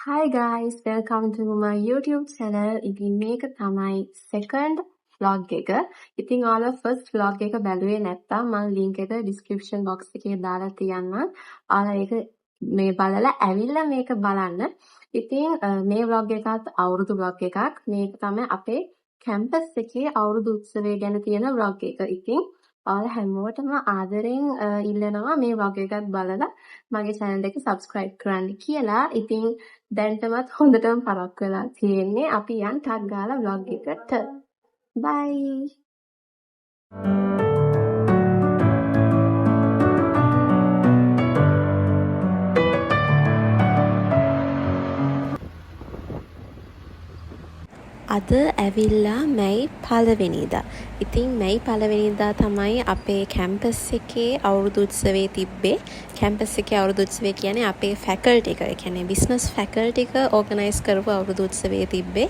Hi guys, welcome to my YouTube channel. ඉතින් මේක තමයි second vlog එක. ඉතින් ඔයාලා first vlog එක බැලුවේ නැත්නම් මම link එක description box එකේ දාලා තියන්නම්. ඔයාලා ඒක මේ බලලා ඇවිල්ලා මේක බලන්න. ඉතින් මේ vlog එකත් අවුරුදු vlog එකක්. මේක තමයි අපේ කැම්පස් එකේ අවුරුදු උත්සවය ගැන තියෙන vlog එක. ඉතින් ඔයාලා හැමෝටම ආදරෙන් ඉල්ලනවා මේ vlog එකත් බලලා මගේ channel එක subscribe කරන්න කියලා. ඉතින් දැන්ටමත් හොඳටම පරක්කු වෙලා තියෙන්නේ. අපි යන් ටක් ගාලා vlog එකට. Bye. අද ඇවිල්ලා මැයි පළවෙනිදා. ඉතින් මැයි පළවෙනිදා තමයි අපේ කැම්පස් එකේ අවුරුදු උත්සවය තිබ්බේ. කැම්පස් එකේ අවුරුදු උත්සවය කියන්නේ අපේ ෆැකල්ටි එක. ඒ කියන්නේ බිස්නස් ෆැකල්ටි එක ඕගනයිස් කරපු අවුරුදු උත්සවය තිබ්බේ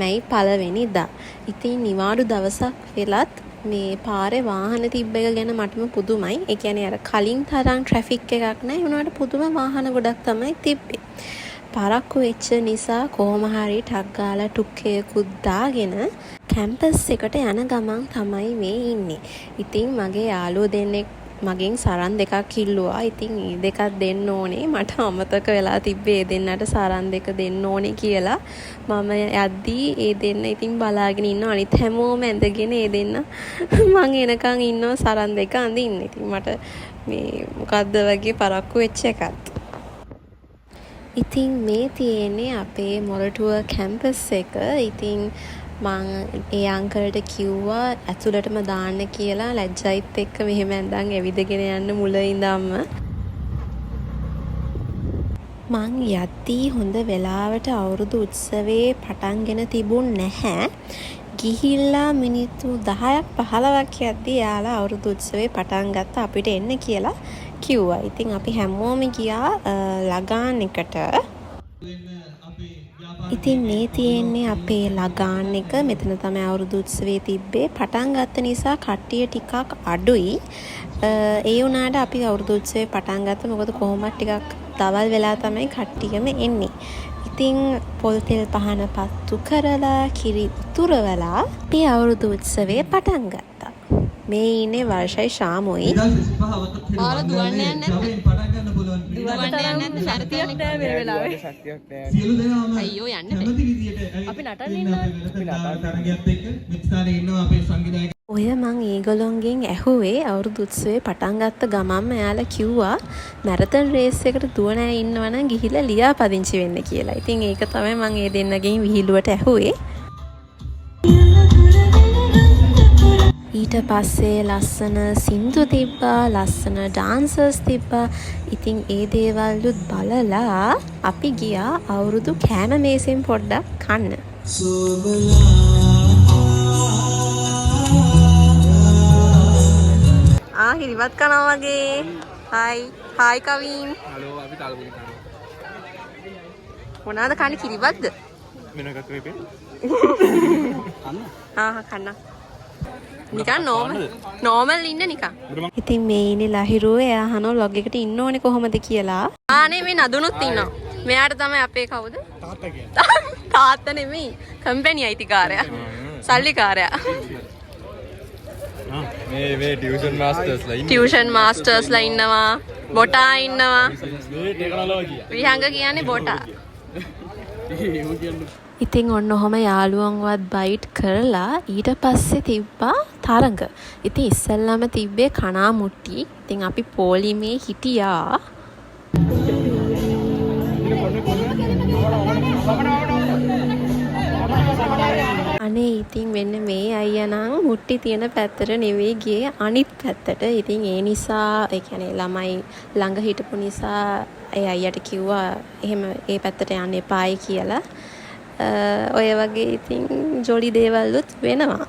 මැයි පළවෙනිදා. ඉතින් නිවාඩු දවසක් වෙලත් මේ පාරේ වාහන තිබ්බ එක ගැන මටම පුදුමයි. ඒ කියන්නේ අර කලින් තරම් ට්‍රැෆික් එකක් නෑ. ඒ වුණාට පුදුම වාහන ගොඩක් තමයි තිබ්බේ. පරක්කු වෙච්ච නිසා කොහොම හරි ටක් ගාලා ටුක්කයකුත් දාගෙන කැම්පස් එකට යන ගමන් තමයි මේ ඉන්නේ. ඉතින් මගේ යාළුවෝ දෙන්නෙක් මගෙන් සරන් දෙකක් ඉල්ලුවා. ඉතින් ඒ දෙකක් දෙන්න ඕනේ. මට අමතක වෙලා තිබ්බේ ඒ දෙන්නට සරන් දෙක දෙන්න ඕනේ කියලා. මම යද්දී ඒ දෙන්න ඉතින් බලාගෙන ඉන්නවා. අනිත් හැමෝම ඇඳගෙන ඒ දෙන්න මං එනකන් ඉන්නවා සරන් දෙක අඳින්න. ඉතින් මට මේ මොකද්ද වගේ පරක්කු වෙච්ච එකක්. ඉතින් මේ තියෙන්නේ අපේ මොරටුව කැම්පස් එක. ඉතින් මං ඒ අංකල්ට කිව්වා ඇතුළටම දාන්න කියලා, ලැජ්ජයිත් එක්ක මෙහෙම ඇඳන් ඇවිදගෙන යන්න මුල ඉඳන්ම. මං යද්දී හොඳ වෙලාවට අවුරුදු උත්සවේ පටන්ගෙන තිබුන් නැහැ. ගිහිල්ලා මිනිත්තු 10ක් 15ක් යද්දී එයාලා අවුරුදු උත්සවේ පටන් ගත්තා, අපිට එන්න කියලා කිව්වා. ඉතින් අපි හැමෝම ගියා ලගාන් එකට. ඉතින් මේ තියෙන්නේ අපේ ලගාන් එක. මෙතන තමයි අවුරුදු උත්සවය තිබ්බේ. පටන් ගත්ත නිසා කට්ටිය ටිකක් අඩුයි. ඒ වුණාට අපි අවුරුදු උත්සවය පටන් ගත්තා. මොකද කොහොමත් ටිකක් දවල් වෙලා තමයි කට්ටියම එන්නේ. ඉතින් පොල් තෙල් පහන පත්තු කරලා, කිරි උතුරවලා අපි අවුරුදු උත්සවය පටන් ගත්තා. මේ ඉන්නේ වර්ෂයි ශාමුයි. ඔයාලා දුවන්න යන්නේ නැද්ද? දුවන්න යන්නේ නැද්ද? ශක්තියක් නෑ මේ වෙලාවේ. ශක්තියක් නෑ. සියලු දෙනාම අයියෝ, යන්න බෑ. කැමති විදියට ඇවිත් අපි නටන්න ඉන්න ඉන්නවා. අපේ වැඩසටහන තරගයත් එක්ක මෙත් ස්ථානයේ ඉන්නවා අපේ සංවිධායක ඔය මං ඒගොල්ලොන්ගෙන් ඇහුවේ, අවුරුදු උත්සවේ පටන් ගත්ත ගමන්ම එයාලා කිව්වා මැරතන් රේස් එකට දුවන අය ඉන්නවා නම් ගිහිල්ලා ලියාපදිංචි වෙන්න කියලා. ඉතින් ඒක තමයි මං ඒ දෙන්නගෙන් විහිළුවට ඇහුවේ. ඊට පස්සේ ලස්සන සින්දු තිබ්බා, ලස්සන ඩාන්සර්ස් තිබ්බා. ඉතින් ඒ දේවලුත් බලලා අපි ගියා අවුරුදු කෑම මේසෙන් පොඩ්ඩක් කන්න. ආ, කිරිබත් කනවා වගේ. Hi hi කවින්. හලෝ, අපි තලපුලි කනවා. මොනවාද කන්නේ, කිරිබත්ද? වෙන එකක් නෙපේ. ආ හා, කන්න. නිකන් නෝමල් නෝමල් ඉන්න නිකන්. ඉතින් මේ ඉන්නේ ලහිරුව. එයා අහනවා ව්ලොග් එකට ඉන්න ඕනේ කොහොමද කියලා. ආනේ, මේ නදුනුත් ඉන්නවා. මෙයාට තමයි අපේ කවුද? තාත්තා කියන්නේ. තාත්තා නෙමෙයි. කම්පැනි අයිතිකාරයා. සල්ලිකාරයා. මේ මේ ටියුෂන් මාස්ටර්ස්ලා ඉන්නේ. ටියුෂන් මාස්ටර්ස්ලා ඉන්නවා. බොටා ඉන්නවා. මේ ටෙක්නොලොජිය. විහංග කියන්නේ බොටා. ඉතින් ඔන්න ඔහොම යාළුවන්වත් බයිට් කරලා ඊට පස්සේ තිබ්බා තරඟ. ඉතින් ඉස්සෙල්ලාම තිබ්බේ කණා මුට්ටි. ඉතින් අපි පොලිමේ හිටියා. අනේ ඉතින් මෙන්න මේ අයියා නම් මුට්ටි තියෙන පැත්තට නෙවෙයි ගියේ, අනිත් පැත්තට. ඉතින් ඒ නිසා, ඒ කියන්නේ ළමයි ළඟ හිටපු නිසා ඒ අයියාට කිව්වා එහෙම ඒ පැත්තට යන්න එපායි කියලා. ඔය වගේ ඉතින් ජොලි දේවලුත් වෙනවා.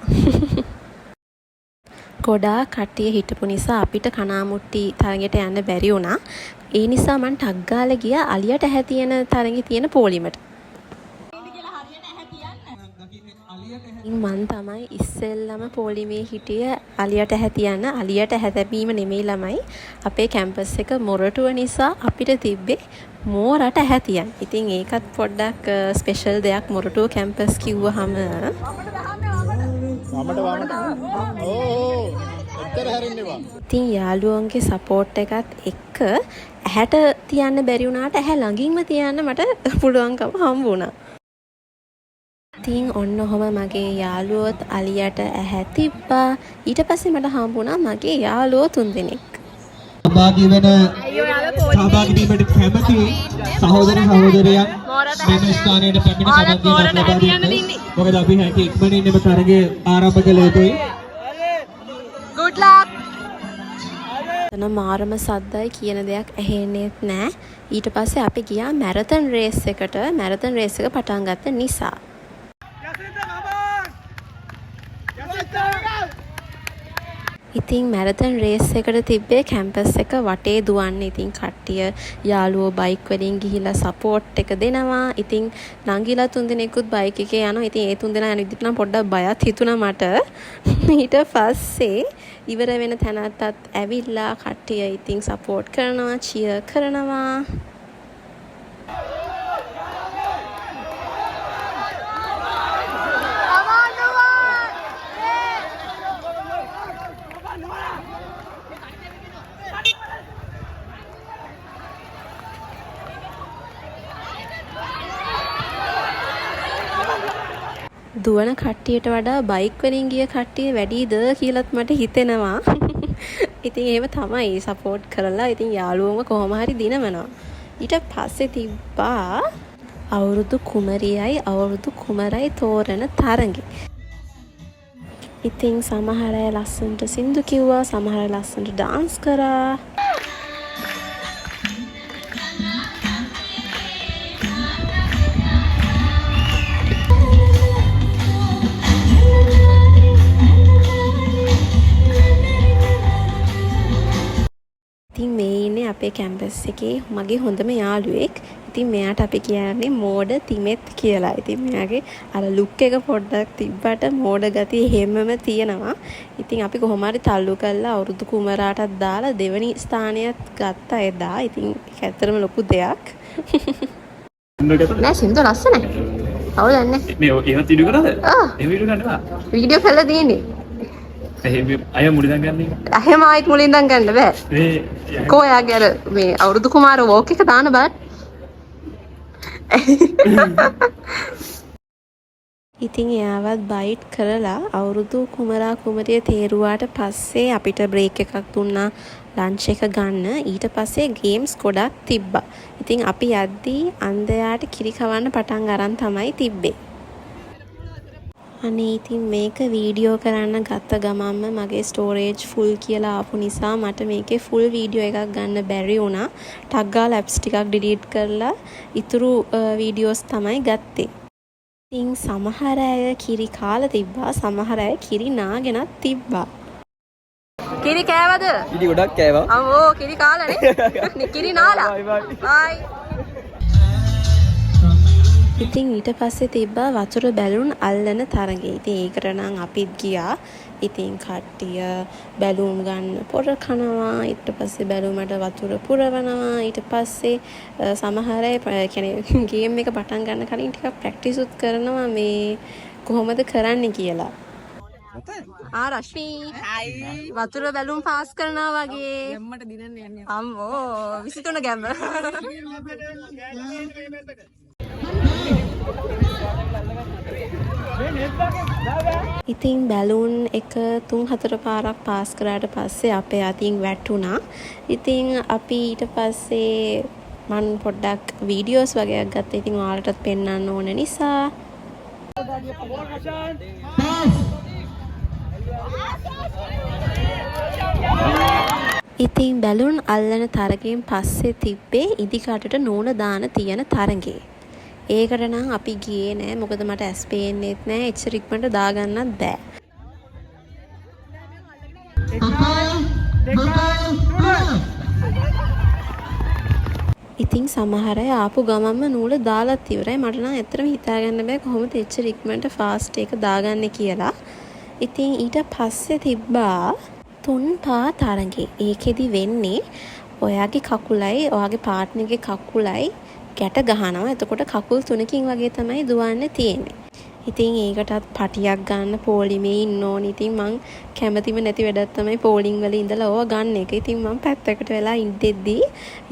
ගොඩාක් කට්ටිය හිටපු නිසා අපිට කණාමුට්ටි තරගෙට යන්න බැරි වුණා. ඒ නිසා මං ටක් ගාලා ගියා අලියට ඇහැ තියෙන තරගෙ තියෙන පොලිමට. මං තමයි ඉස්සෙල්ලම පොලිමේ හිටිය අලියට ඇහැ තියන්න. අලියට ඇහැ තැබීම නෙමෙයි ළමයි. අපේ කැම්පස් එක මොරටුව නිසා අපිට තිබ්බේ මෝරට ඇහැ තියන්. ඉතින් ඒකත් පොඩ්ඩක් ස්පෙෂල් දෙයක් මොරටුව කැම්පස් කිව්වහම. වමට වමට. ඕ එච්චර හැරෙන්න එපා. ඉතින් යාළුවන්ගේ සපෝට් එකත් එක්ක ඇහැට තියන්න බැරි වුණාට ඇහැ ළඟින්ම තියන්න මට පුළුවන්කම හම්බ වුණා. ඉතින් ඔන්න ඔහොම මගේ යාළුවොත් අලියට ඇහැ තිබ්බා. ඊට පස්සේ මට හම්බ වුණා මගේ යාළුවෝ තුන්දෙනෙක්. සහභාගී වෙන, සහභාගී වීමට කැමති සහෝදර සහෝදරියන් මෙම ස්ථානයට පැමිණ සමන් දීමක් ලබා දෙන්න. මොකද අපි හැකි ඉක්මනින් එම තරගය ආරම්භ කළ යුතුයි. Good luck. එතන මාරම සද්දයි, කියන දෙයක් ඇහෙන්නේත් නෑ. ඊට පස්සේ අපි ගියා මැරතන් රේස් එකට. මැරතන් රේස් එක පටන් ගත්ත නිසා. ඉතින් මැරතන් රේස් එකට තිබ්බේ කැම්පස් එක වටේ දුවන්න. ඉතින් කට්ටිය යාළුවෝ බයික් වලින් ගිහිල්ලා සපෝට් එක දෙනවා. ඉතින් නංගිලා තුන්දෙනෙකුත් බයික් එකේ යනවා. ඉතින් ඒ තුන්දෙනා යන විදිහට නම් පොඩ්ඩක් බයත් හිතුණා මට. ඊට පස්සේ ඉවර වෙන තැනටත් ඇවිල්ලා කට්ටිය ඉතින් සපෝට් කරනවා, චියර් කරනවා. දුවන කට්ටියට වඩා බයික් වලින් ගිය කට්ටිය වැඩිද කියලත් මට හිතෙනවා. ඉතින් එහෙම තමයි සපෝට් කරලා ඉතින් යාළුවෝම කොහොම හරි දිනවනවා. ඊට පස්සේ තිබ්බා අවුරුදු කුමරියයි අවුරුදු කුමරයි තෝරන තරඟේ. ඉතින් සමහර අය ලස්සනට සින්දු කිව්වා, සමහර අය ලස්සනට ඩාන්ස් කරා. ඉතින් මේ ඉන්නේ අපේ කැම්පස් එකේ මගේ හොඳම යාළුවෙක්. ඉතින් මෙයාට අපි කියන්නේ මෝඩ තිමෙත් කියලා. ඉතින් මෙයාගේ අර ලුක් එක පොඩ්ඩක් තිබ්බට මෝඩ ගතිය එහෙමම තියෙනවා. ඉතින් අපි කොහොම හරි තල්ලු කරලා අවුරුදු කුමරාටත් දාලා දෙවනි ස්ථානයත් ගත්තා එදා. ඉතින් ඒක ඇත්තටම ලොකු දෙයක්. නෑ, සින්දුව ලස්සනයි. අවුලක් නෑ. මේ එහෙම වීඩියෝ කරාද? ආ. එහෙම වීඩියෝ ගන්න එපා. වීඩියෝ කරලා තියෙන්නේ. එහෙම අය මුලින් ඉඳන් ගන්න එක. එහෙම ආයෙත් මුලින් ඉඳන් ගන්න බෑ. මේ කෝ ඔයාගේ අර මේ අවුරුදු කුමාර වෝක් එක දාන්න බලන්න. ඉතින් එයාවත් බයිට් කරලා අවුරුදු කුමරා කුමරිය තේරුවාට පස්සේ අපිට බ්‍රේක් එකක් දුන්නා ලන්ච් එක ගන්න. ඊට පස්සේ ගේම්ස් ගොඩක් තිබ්බා. ඉතින් අපි යද්දී අන්ධයාට කිරි කවන්න පටන් අරන් තමයි තිබ්බේ. අනේ ඉතින් මේක වීඩියෝ කරන්න ගත්ත ගමන්ම මගේ ස්ටෝරේජ් ෆුල් කියලා ආපු නිසා මට මේකේ ෆුල් වීඩියෝ එකක් ගන්න බැරි වුණා. ටක් ගාලා ඇප්ස් ටිකක් ඩිලීට් කරලා ඉතුරු වීඩියෝස් තමයි ගත්තේ. ඉතින් සමහර අය කිරි කාලා තිබ්බා, සමහර අය කිරි නාගෙනත් තිබ්බා. කිරි කෑවද? කිරි ගොඩක් කෑවා. අම්මෝ, කිරි කාලානේ. කිරි නාලා. බයි. ඉතින් ඊට පස්සේ තිබ්බා වතුර බැලුන් අල්ලන තරඟේ. ඉතින් ඒකට නම් අපිත් ගියා. ඉතින් කට්ටිය බැලුම් ගන්න පොර කනවා. ඊට පස්සේ බැලුමට වතුර පුරවනවා. ඊට පස්සේ සමහර අය ගේම් එක පටන් ගන්න කලින් ටිකක් ප්‍රැක්ටිස් උත් කරනවා මේ කොහොමද කරන්නේ කියලා. ආ රශ්මි, වතුර බැලුම් පාස් කරනවා වගේ. ගැම්මට දිනන්න යන්නේ. අම්මෝ, 23 ගැම්ම. ඉතින් බැලූන් එක 3-4 පාරක් පාස් කරාට පස්සේ අපේ අතින් වැටුණා. ඉතින් අපි ඊට පස්සේ මං පොඩ්ඩක් වීඩියෝස් වගේක් ගත්තා. ඉතින් ඔයාලටත් පෙන්වන්න ඕන නිසා. ඉතින් බැලුන් අල්ලන තරගෙන් පස්සේ තිබ්බේ ඉදිකටට නූල දාන තියෙන තරගේ. ඒකට නම් අපි ගියේ නෑ, මොකද මට ඇස් පේන්නෙත් නෑ, එච්චර ඉක්මනට දාගන්නත් බෑ. 1, 2, 3. ඉතින් සමහර අය ආපු ගමන්ම නූල දාලත් ඉවරයි. මට නම් ඇත්තටම හිතාගන්න බෑ කොහොමද එච්චර ඉක්මනට ෆාස්ට් එක දාගන්නේ කියලා. ඉතින් ඊට පස්සේ තිබ්බා තුන් පා තරගේ. ඒකෙදි වෙන්නේ ඔයාගේ කකුලයි ඔයාගේ පාර්ට්නර්ගේ කකුලයි ගැට ගහනවා. එතකොට කකුල් තුනකින් වගේ තමයි දුවන්න තියෙන්නේ. ඉතින් ඒකටත් පටියක් ගන්න පෝලිමේ ඉන්න ඕනි. ඉතින් මං කැමතිම නැති වැඩක් තමයි පෝලිං වල ඉඳලා ඕවා ගන්න එක. ඉතින් මං පැත්තකට වෙලා ඉඳෙද්දී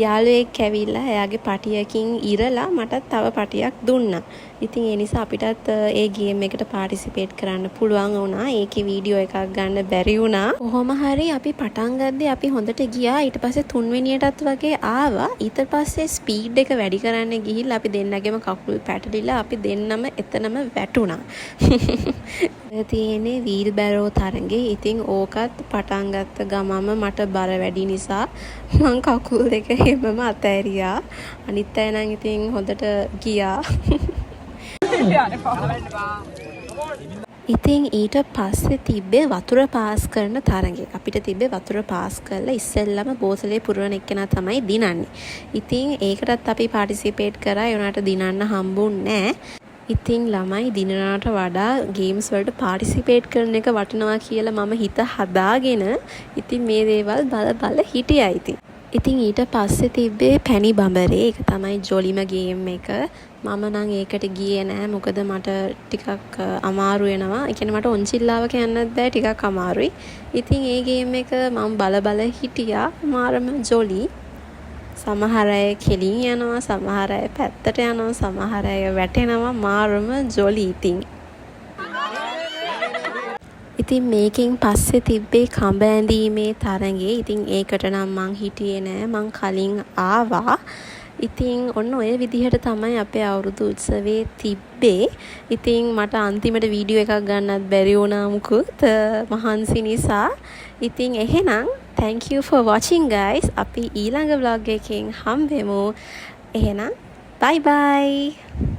යාළුවෙක් ඇවිල්ලා එයාගේ පටියකින් ඉරලා මටත් තව පටියක් දුන්නා. ඉතින් ඒ නිසා අපිටත් ඒ ගේම් එකට පාටිසිපේට් කරන්න පුළුවන් වුණා. ඒකේ වීඩියෝ එකක් ගන්න බැරි වුණා. කොහොම හරි අපි පටන් ගද්දි අපි හොඳට ගියා. ඊට පස්සේ තුන්වෙනියටත් වගේ ආවා. ඊට පස්සේ ස්පීඩ් එක වැඩි කරන්න ගිහිල්ලා අපි දෙන්නගෙම කකුල් පැටලිලා අපි දෙන්නම එතනම වැටුණා. ඔය තියෙන්නේ වීල් බැරෝ තරඟේ. ඉතින් ඕකත් පටන් ගත්ත ගමම මට බර වැඩි නිසා මං කකුල් දෙක එහෙමම අතෑරියා. අනිත් අය නම් ඉතින් හොඳට ගියා. ඉතින් ඊට පස්සේ තිබ්බේ වතුර පාස් කරන තරඟයක්. අපිට තිබ්බේ වතුර පාස් කරලා ඉස්සෙල්ලම බෝතලේ පුරවන එක්කෙනා තමයි දිනන්නේ. ඉතින් ඒකටත් අපි පාටිසිපේට් කරා. ඒ වුණාට දිනන්න හම්බුන්නේ නෑ. ඉතින් ළමයි, දිනනවට වඩා ගේම්ස් වලට පාටිසිපේට් කරන එක වටිනවා කියලා මම හිත හදාගෙන ඉතින් මේ දේවල් බල බල හිටියා ඉතින්. ඉතින් ඊට පස්සේ තිබ්බේ පැණි බඹරේ. ඒක තමයි ජොලිම ගේම් එක. මම නම් ඒකට ගියේ නෑ. මොකද මට ටිකක් අමාරු වෙනවා. ඒ කියන්නේ මට ඔන්චිල්ලාවක යන්නත් බෑ, ටිකක් අමාරුයි. ඉතින් ඒ ගේම් එක මම බල බල හිටියා. මාරම ජොලි. සමහර අය කෙලින් යනවා, සමහර අය පැත්තට යනවා, සමහර අය වැටෙනවා. මාරම ජොලි ඉතින්. ඉතින් මේකෙන් පස්සේ තිබ්බේ කඹ ඇඳීමේ තරඟේ. ඉතින් ඒකට නම් මං හිටියේ නෑ. මං කලින් ආවා. ඉතින් ඔන්න ඔය විදිහට තමයි අපේ අවුරුදු උත්සවේ තිබ්බේ. ඉතින් මට අන්තිමට වීඩියෝ එකක් ගන්නත් බැරි වුණා මුකුත් මහන්සි නිසා. ඉතින් එහෙනම් thank you for watching, guys. අපි ඊළඟ ව්ලොග් එකකින් හම්බෙමු. එහෙනම් බයි බයි.